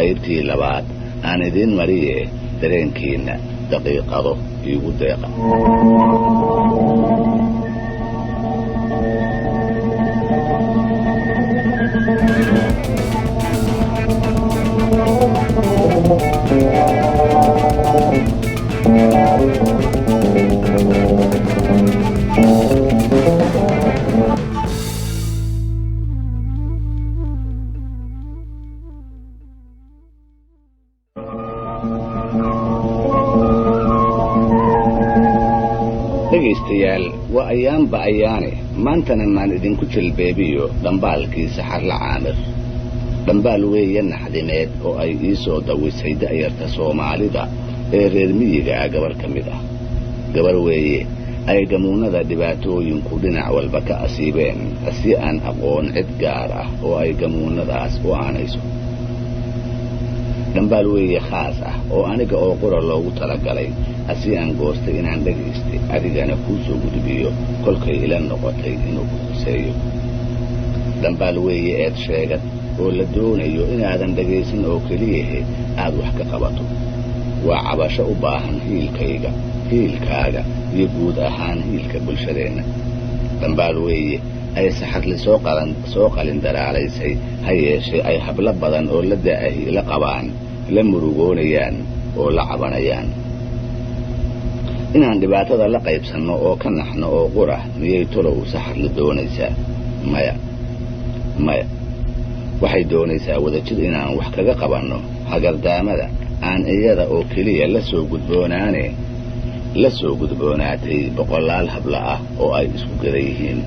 Qaybtii labaad aan idiin mariye dareenkiinna daqiiqado iigu deeqa. Dhegaystayaal, waa ayaanba ayaane, maantana maan idinku jalbeebiyo dhambaalkii Saxarla Caamir. Dhambaal weeye naxdimeed oo ay ii soo dawisay da'yarta Soomaalida ee reer miyiga ah gabar ka mid ah. Gabar weeye ay gamuunnada dhibaatooyinku dhinac walba ka asiibeen, si aan aqoon cid gaar ah oo ay gamuunnadaas u aanayso. Dhambaal weeye khaas ah oo aniga oo qura loogu talagalay, si aan goostay inaan dhagaystay adigana kuu soo gudbiyo kolkay ila noqotay inuu ku khuseeyo. Dhambaal weeye eed sheegad oo la doonayo inaadan dhagaysan oo keliyahe aad wax ka qabato. Waa cabasho u baahan hiilkayga, hiilkaaga iyo guud ahaan hiilka bulshadeenna. Dhambaal weeye ay Saxarli soo qalin daraalaysay, ha yeeshee ay hablo badan oo la da'ahi la qabaan, la murugoonayaan oo la cabanayaan. Inaan dhibaatada la qaybsanno oo ka naxno oo qura miyay tolow Saxarli doonaysaa? Maya, maya, waxay doonaysaa wadajir inaan wax kaga qabanno hagardaamada aan iyada oo keliya la soo gudboonaane la soo gudboonaatay boqolaal habla ah oo ay isku gada yihiin.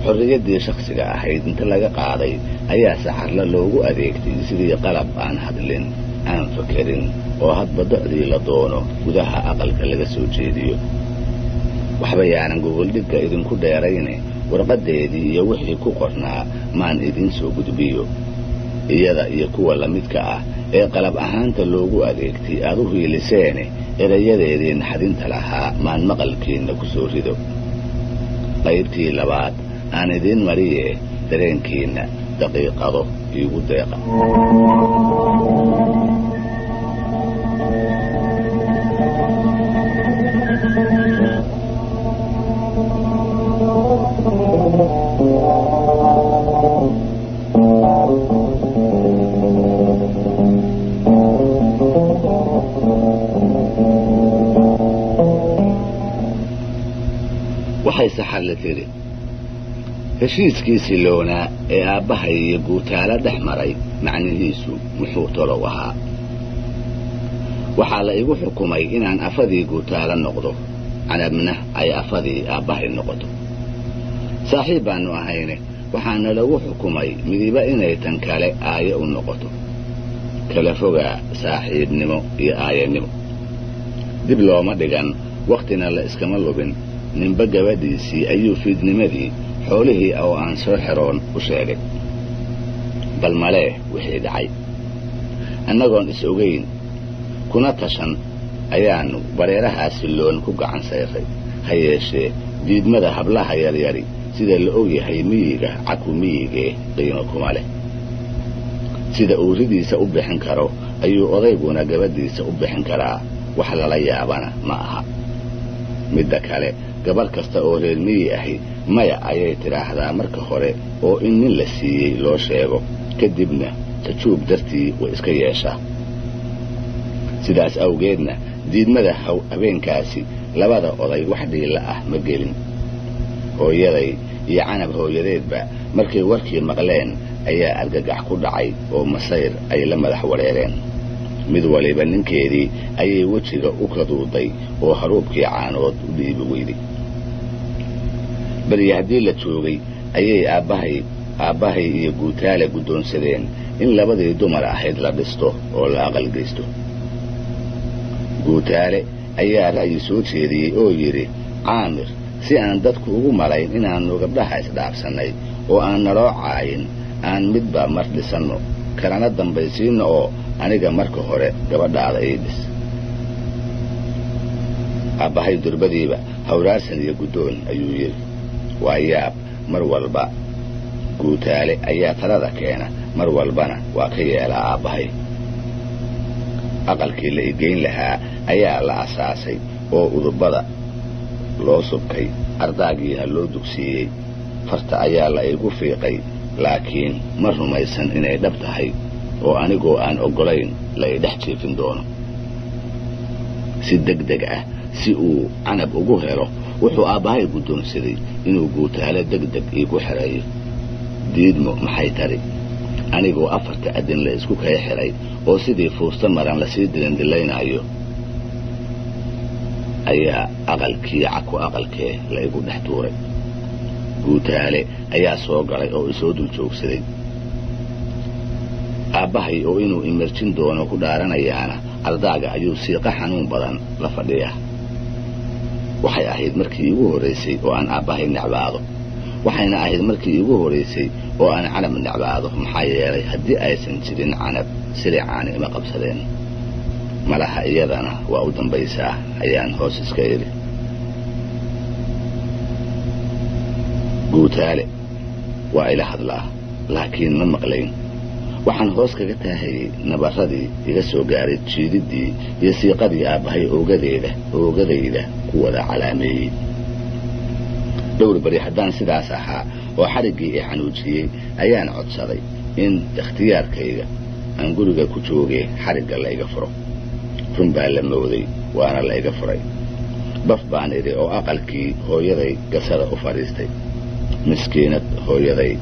Xorriyaddii shakhsiga ahayd inta laga qaaday ayaa Saxarla loogu adeegtay sidii qalab aan hadlin, aan fakerin, oo hadba docdii la doono gudaha aqalka laga soo jeediyo. Waxba yaanan gogoldhigga idinku dheerayne, warqaddeedii iyo wixii ku qornaa maan idiin soo gudbiyo. Iyada iyo kuwa lamidka ah ee qalab ahaanta loogu adeegtay aad u hiiliseene, erayadeedii naxdinta lahaa maan maqalkiinna ku soo rido. Qaybtii labaad aan idiin mariye dareenkiinna daqiiqado iigu deeqa. Waxay Saxarle tidhi: heshiiskii siloonaa ee aabbahay iyo Guutaalo dhex maray macnihiisu muxuu tolow ahaa? Waxaa la igu xukumay inaan afadii Guutaalo noqdo, Canabna ay afadii aabbahay noqoto. Saaxiib baannu ahayne, waxaana lagu xukumay midiba inay tan kale aaye u noqoto. Kala fogaa saaxiibnimo iyo aayanimo. Dib looma dhigan, wakhtina la iskama lubin. Ninba gabadhiisii ayuu fiidnimadii xoolihii oo aan soo xeroon u sheegay. Bal malee wixii dhacay. Annagoon is ogayn kuna tashan ayaannu bareerahaa silloon ku gacan sayray. Ha yeeshee diidmada hablaha yaryari, sida la og yahay, miyiga caku miyigee qiimo kuma leh. Sida uu ridiisa u bixin karo ayuu odayguna gabadhiisa u bixin karaa, wax lala yaabana ma aha. Midda kale, gabarh kasta oo reer miyi ahi maya ayay tidhaahdaa marka hore oo in nin la siiyey loo sheego, kadibna tajuub dartii way iska yeeshaa. Sidaas awgeedna diidmada habeenkaasi labada oday wax dhiilla ah ma gelin. Hooyaday iyo Canab hooyadeedba markay warkii maqleen ayaa argagax ku dhacay oo masayr ay la madax wareereen. Mid waliba ninkeedii ayay wejiga u kaduuday oo haruubkii caanood u dhiibi weyday. Beri haddii la joogay ayay aabbahay iyo Guutaale guddoonsadeen in labadii dumar ahayd la dhisto oo la aqalgeysto. Guutaale ayaa ra'yi soo jeediyey oo yidhi: Caamir, si aan dadku ugu malayn inaannu gabdhaha isdhaafsannay oo aan naloo caayin, aan midba mar dhisanno, kalana dambaysiinno, oo aniga marka hore gabadhaada ii dhis. Aabbahay durbadiiba hawraarsan iyo guddoon ayuu yidhi. Waa yaab, mar walba Guutaale ayaa talada keena, mar walbana waa ka yeelaa aabbahay. Aqalkii la igeyn lahaa ayaa la asaasay oo udubada loo subkay, ardaagiina loo dugsiiyey. Farta ayaa la igu fiiqay, laakiin ma rumaysan inay dhab tahay oo anigoo aan oggolayn la idhex jiifin doono. Si degdeg ah si uu Canab ugu helo, wuxuu aabbahay guddoonsaday inuu Guutaale degdeg iigu xereeyo. Diidmo maxay tari? Anigoo afarta adin la isku kay xidhay oo sidii fuusta maran lasii dilindilaynaayo ayaa aqalkii caku aqalkee la igu dhex tuuray. Guutaale ayaa soo galay oo isoo dul joogsaday. Aabbahay oo inuu imerjin doono ku dhaaranayaana ardaaga ayuu siiqa xanuun badan la fadhiyaa. Waxay ahayd markii iigu horraysay oo aan aabbahay necbaado, waxayna ahayd markii iigu horraysay oo aan Canab necbaado, maxaa yeelay haddii aysan jirin Canab silicaani ima qabsadeen. Malaha iyadana waa u dambaysaa, ayaan hoos iska idhi. Guutaale waa ila hadlaa, laakiin ma maqlayn. Waxaan hoos kaga taahayey nabarradii iga soo gaaray jiididdii iyo siiqadii aabbahay oogadeeda oogadayda ku wada calaameeyey. Dhowr beri haddaan sidaas ahaa oo xadhiggii i xanuujiyey, ayaan codsaday in ikhtiyaarkayga aan guriga ku joogee xadhigga la iga furo. Run baa la mooday, waana la iga furay. Baf baan idhi oo aqalkii hooyaday gasada u fadhiistay. Miskiinad hooyaday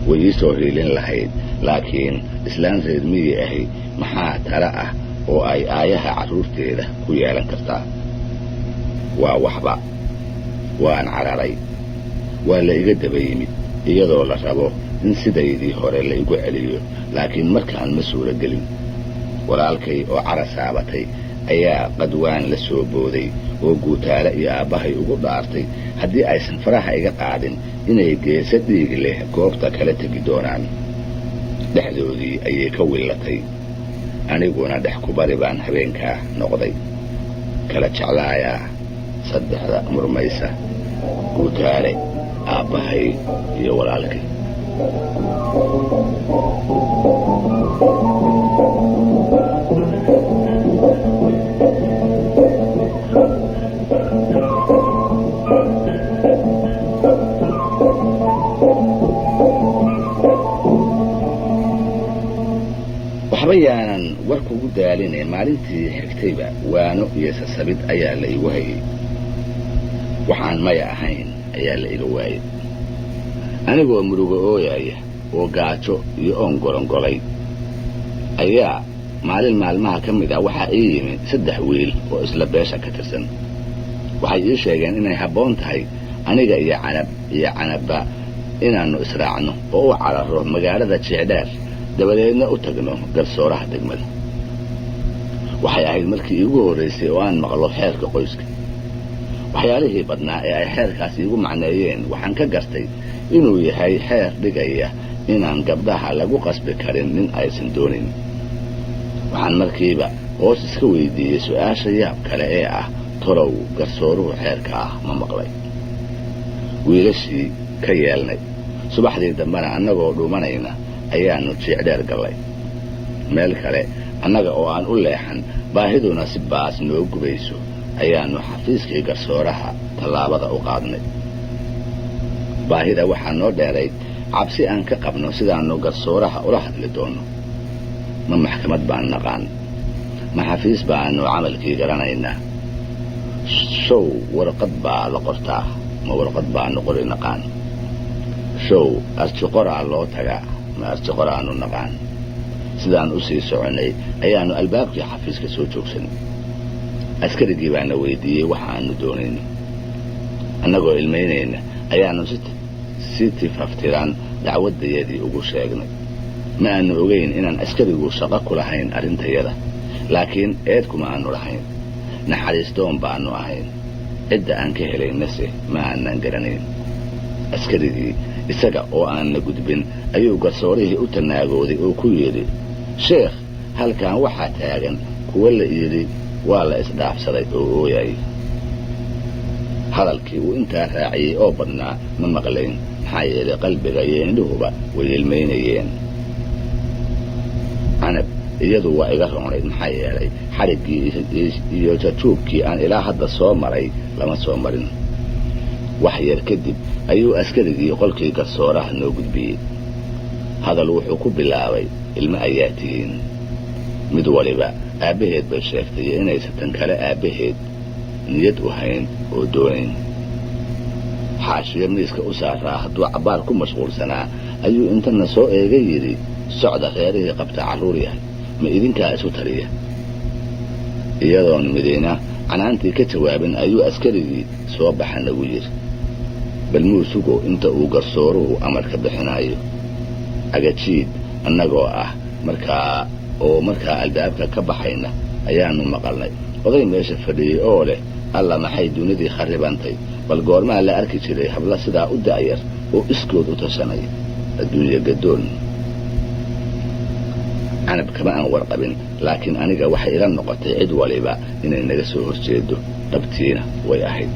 way ii soo hiilin lahayd, laakiin islaan reer miyi ahi maxaa tala ah oo ay aayaha carruurteeda ku yeelan kartaa? Waa waxba. Waan cararay. Waa la iga daba yimid, iyadoo la rabo in sidaydii hore la igu celiyo, laakiin markaan ma suuro gelin. Walaalkay oo cara saabatay ayaa qadwaan la soo booday oo Guutaale iyo aabbahay ugu dhaartay haddii aysan faraha iga qaadin inay geesa dhiig leh goobta kala tegi doonaan. Dhexdoodii ayay ka willatay, aniguna dhex kubari baan habeenkaa noqday. Kala jeclaayaa saddexda murmaysa: Guutaale, aabbahay iyo walaalkay. Waxba yaanan war kugu daaline, maalintii xigtayba waano iyo sasabid ayaa la igu hayay. Waxaan maya ahayn ayaa la iga waayey. Anigoo murugo ooyaya oo gaajo iyo oon golongolay ayaa maalin maalmaha ka mid ah waxaa ii yimi 3 wiil oo isla beesha ka tirsan. Waxay ii sheegeen inay habboon tahay aniga iyo Canab iyo Canabba inaannu israacno oo u cararro magaalada Jeecdheer, dabadeedna u tagno garsooraha degmada. Waxay ahayd markii iigu horraysay oo aan maqlo xeerka qoyska. Waxyaalihii badnaa ee ay xeerkaas iigu macneeyeen waxaan ka gartay inuu yahay xeer dhigaya inaan gabdhaha lagu qasbi karin nin aysan doonayn. Waxaan markiiba hoos iska weydiiyey su'aasha yaab kale ee ah, tolow garsooruhu xeerka ah ma maqlay? Wiilashii ka yeelnay. Subaxdii dambena annagoo dhuumanayna ayaannu Jiicdheer gallay. Meel kale annaga oo aan u leexan, baahiduna si baas noo gubayso, ayaannu xafiiskii garsooraha tallaabada u qaadnay. Baahida waxaa noo dheerayd cabsi aan ka qabno sidaannu garsooraha ula hadli doonno. Ma maxkamad baan naqaan? Ma xafiis baannu camalkii garanaynaa? Show warqad baa la qortaa, ma warqad baannu qori naqaan? Show arjiqoraa loo tagaa, ma arjiqoraannu naqaan? Sidaan u sii soconnay ayaannu albaabkii xafiiska soo joogsanay. Askarigii baana weydiiyey waxa aanu doonayno. Annagoo ilmaynayna ayaannu si tifaftiran dacwaddayadii ugu sheegnay. Ma aanu ogayn inaan askarigu shaqo ku lahayn arrintayada, laakiin eed kuma aanu lahayn. Naxariisdoon baannu ahayn, cidda aan ka helaynase ma aanan garanayn. Askarigii isaga oo aan la gudbin ayuu garsoorihii u tanaagooday oo ku yidhi, sheekh, halkan waxaa taagan kuwa la yidhi waa la isdhaafsaday oo ooyaya. Hadalkii uu intaa raaciyey oo badnaa ma maqlayn, Maxaa yeelay qalbiga iyo indhuhuba way ilmaynayeen. Canab iyadu waa iga roonayd, maxaa yeelay xadhiggii iyo jajuubkii aan ilaa hadda soo maray lama soo marin. Wax yar kadib ayuu askarigii qolkii garsooraha noo gudbiyey. Hadal wuxuu ku bilaabay, ilmo ayaa tihiin, mid waliba aabbaheed bay sheegtay iyo inaysan tan kale aabbaheed niyad u hayn oo doonayn. Xaashiyo miiska u saaraa hadduu cabbaar ku mashquulsanaa ayuu intana soo eega yidhi, socda reerihii qabta carruur yahay, ma idinkaa isu taliya? Iyadoon midina canaantii ka jawaabin ayuu askarigii soo baxa nagu yidhi, bal muu sugo inta uu garsooruhu amarka bixinayo. Agajiid annagoo ah markaa oo markaa albaabka ka baxayna ayaannu maqalnay oday meesha fadhiyey oo leh, alla maxay dunidii kharribantay, bal goormaa la arki jiray habla sidaa u da'yar oo iskood u tashanaya, adduunya gadoon. Canab kama aan warqabin, laakiin aniga waxay ila noqotay cid waliba inay naga soo hor jeedo, dhabtiina way ahayd.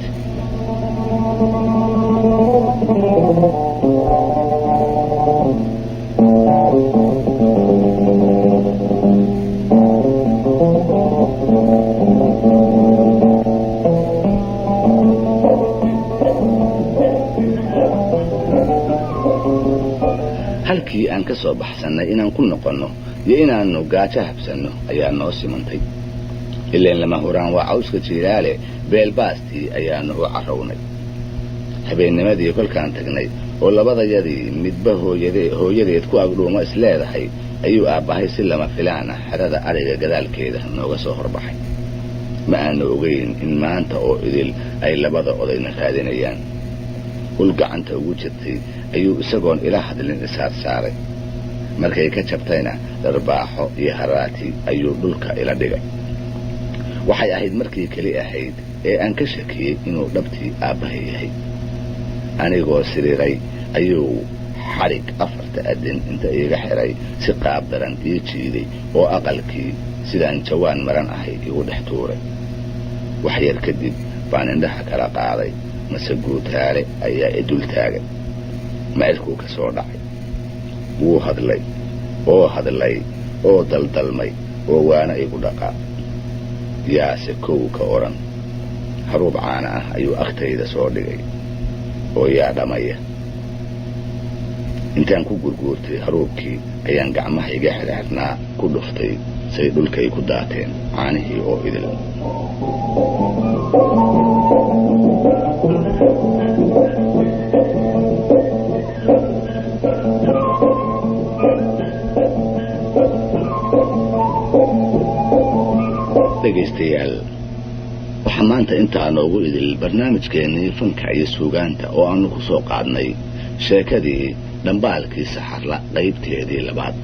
Halkii aan ka soo baxsannay inaan ku noqonno iyo inaannu gaajo habsanno ayaa noo simantay. Ileen lama huraan waa cawska jiilaale, beelbaastii ayaannu u carrownay. Habeennimadii kolkaan tagnay oo labadayadii midba hooyadeed ku agdhuumo isleedahay ayuu aabbahay si lama filaan ah xerada adhiga gadaalkeeda nooga soo horbaxay. Ma aanu ogayn in maanta oo idil ay labada odayna raadinayaan. Ul gacanta ugu jirtay ayuu isagoon ila hadlin isaar saaray. Markay ka jabtayna dharbaaxo iyo haraati ayuu dhulka ila dhigay. Waxay ahayd markii keli ahayd ee aan ka shakiyey inuu dhabtii aabbahay yahay. Anigoo siriiray ayuu xadhig afarta adin inta iiga xiray si qaab daran ii jiiday oo aqalkii sidaan jawaan maran ahay igu dhex tuuray. Wax yar kadib baan indhaha kala qaaday, mase guutaale ayaa i dul taagay. Macirkuu ka soo dhacay. Wuu hadlay oo hadlay oo daldalmay oo waana igu dhaqaa. Yaase kow ka odhan. Haruub caana ah ayuu agtayda soo dhigay oo yaa dhamaya. Intaan ku gurguurtay haruubkii ayaan gacmaha iga xirxirnaa ku dhuftay, say dhulkay ku daateen caanihii oo idil. Dhegaystayaal, waxaa maanta intaa noogu idil barnaamijkeennii fanka iyo suugaanta oo aannu ku soo qaadnay sheekadii dhambaalkii saxarla qaybteedii labaad.